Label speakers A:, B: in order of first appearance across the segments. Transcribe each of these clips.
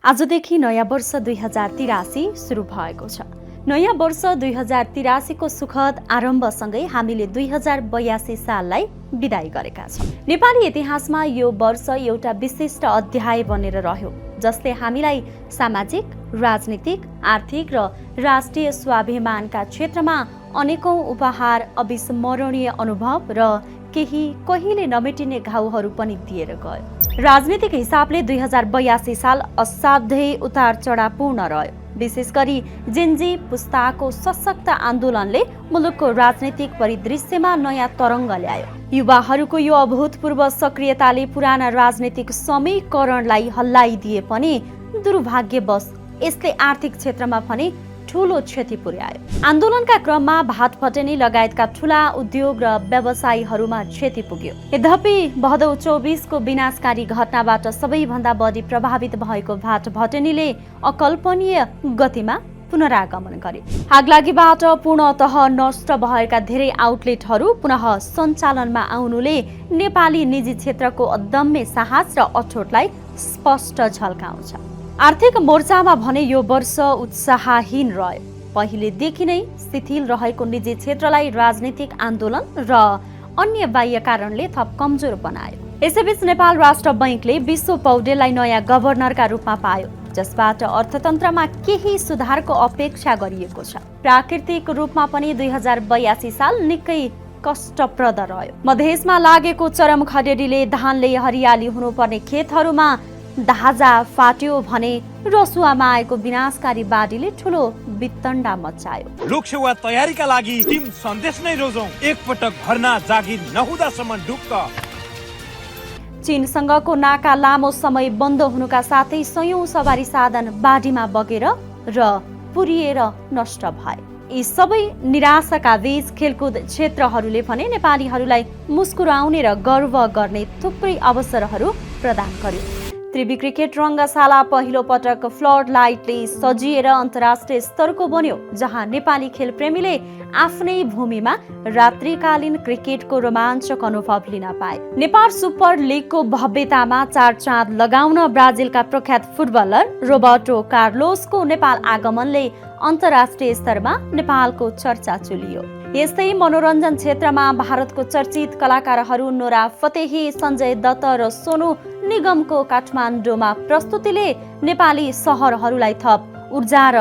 A: आजदेखि नयाँ वर्ष 2083 सुरु भएको छ। नयाँ वर्ष 2083 को सुखद आरम्भसँगै हामीले 2082 साललाई बिदाई गरेका छौँ। नेपाली इतिहासमा यो वर्ष एउटा विशिष्ट अध्याय बनेर रह्यो, जसले हामीलाई सामाजिक, राजनीतिक, आर्थिक र राष्ट्रिय स्वाभिमानका क्षेत्रमा अनेकौं उपहार, अविस्मरणीय अनुभव र केही कहिले नमेटिने घाउहरू पनि दिएर गयो। राजनीतिक हिसाबले 2082 साल असाध्यै उतार चढावपूर्ण रह्यो। विशेष गरी जेनजी पुस्ताको सशक्त आन्दोलनले मुलुकको राजनीतिक परिदृश्यमा नयाँ तरङ्ग ल्यायो। युवाहरूको यो अभूतपूर्व सक्रियताले पुराना राजनीतिक समीकरणलाई हल्लाइदिए पनि दुर्भाग्यवश यसले आर्थिक क्षेत्रमा पनि ठूलो क्षति पुर्यायो। आन्दोलनका क्रममा भात भटेनी लगायतका ठूला उद्योग र व्यवसायीहरूमा क्षति पुग्यो। यद्यपि भदौ 24 को विनाशकारी घटनाबाट सबैभन्दा बढी प्रभावित भएको भाट भटेनीले अकल्पनीय गतिमा पुनरागमन गरे। आगलागीबाट पूर्णतः नष्ट भएका धेरै आउटलेटहरू पुनः सञ्चालनमा आउनुले नेपाली निजी क्षेत्रको अदम्य साहस र अठोटलाई स्पष्ट झल्काउँछ। आर्थिक मोर्चामा भने यो वर्ष उत्साहहीन रह्यो। पहिलेदेखि नै शिथिल रहेको निजी क्षेत्रलाई राजनीतिक आन्दोलन र अन्य बाह्य कारणले थप कमजोर बनायो। यसैबीच नेपाल राष्ट्र बैंकले विश्व पौडेललाई नयाँ गभर्नरका रूपमा पायो, जसबाट अर्थतन्त्रमा केही सुधारको अपेक्षा गरिएको छ। प्राकृतिक रूपमा पनि 2082 साल निकै कष्टप्रद रह्यो। मधेसमा लागेको चरम खडेरीले धानले हरियाली हुनुपर्ने खेतहरूमा दाजा फाट्यो भने रसुवामा आएको विनाशकारी बाढीले ठूलो वितण्डा मचायो।
B: लोकसेवा तयारीका लागि टिम सन्देश नै रोजौं, एकपटक भर्ना जागिर नहुँदासम्म ढुक्क।
A: चीनसँगको नाका लामो समय बन्द हुनुका साथै सयौं सवारी साधन बाढीमा बगेर र पुरिएर नष्ट भए। यी सबै निराशाका बीच खेलकुद क्षेत्रहरूले भने नेपालीहरूलाई मुस्कुराउने र गर्व गर्ने थुप्रै अवसरहरू प्रदान गर्यो। त्रिवी क्रिकेट रङ्गशाला पहिलो पटक फ्लड लाइटले सजिएर अन्तर्राष्ट्रिय स्तरको बन्यो, जहाँ नेपाली खेलप्रेमीले आफ्नै भूमिमा रात्रिकालीन क्रिकेटको रोमाञ्चक अनुभव लिन पाए। नेपाल सुपर लिगको भव्यतामा चार चाँद लगाउन ब्राजिलका प्रख्यात फुटबलर रोबर्टो कार्लोसको नेपाल आगमनले अन्तर्राष्ट्रिय स्तरमा नेपालको चर्चा चुलियो। यस्तै मनोरञ्जन क्षेत्रमा भारतको चर्चित कलाकारहरू नोरा फतेही, सञ्जय दत्त र सोनू निगमको काठमाडौँमा प्रस्तुतिले नेपाली सहरहरूलाई थप ऊर्जा र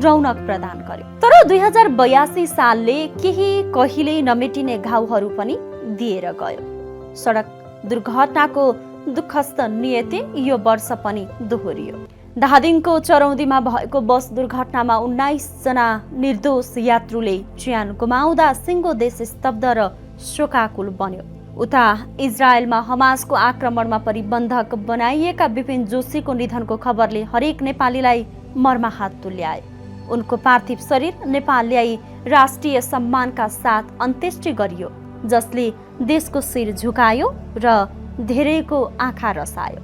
A: रौनक प्रदान गर्यो। तर 2082 सालले केही कहिले नमेटिने घाउहरू पनि दिएर गयो। सडक दुर्घटनाको दुःखद नियति यो वर्ष पनि दोहोरियो। धादिङको चरौदीमा भएको बस दुर्घटनामा 19 जना निर्दोष यात्रुले ज्यान गुमाउँदा सिङ्गो देश स्तब्ध र शोकाकुल बन्यो। उता इजरायलमा हमासको आक्रमणमा परिबन्धक बनाइएका विपिन जोशीको निधनको खबरले हरेक नेपालीलाई मर्माहत तुल्याए। उनको पार्थिव शरीर नेपाल ल्याई राष्ट्रिय सम्मानका साथ अन्त्येष्टि गरियो, जसले देशको शिर झुकायो र धेरैको आँखा रसायो।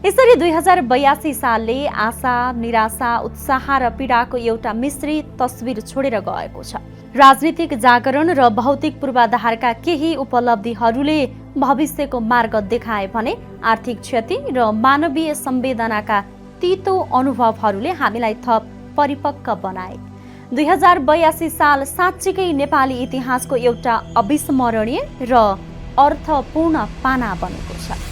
A: यसरी 2082 सालले आशा, निराशा, उत्साह र पीडाको एउटा मिश्रित तस्विर छोडेर गएको छ। राजनीतिक जागरण र भौतिक पूर्वाधारका केही उपलब्धिहरूले भविष्यको मार्ग देखाए भने आर्थिक क्षति र मानवीय संवेदनाका तीतो अनुभवहरूले हामीलाई थप परिपक्व बनाए। 2082 साल साँच्चीकै नेपाली इतिहासको एउटा अविस्मरणीय र अर्थपूर्ण पाना बनेको छ।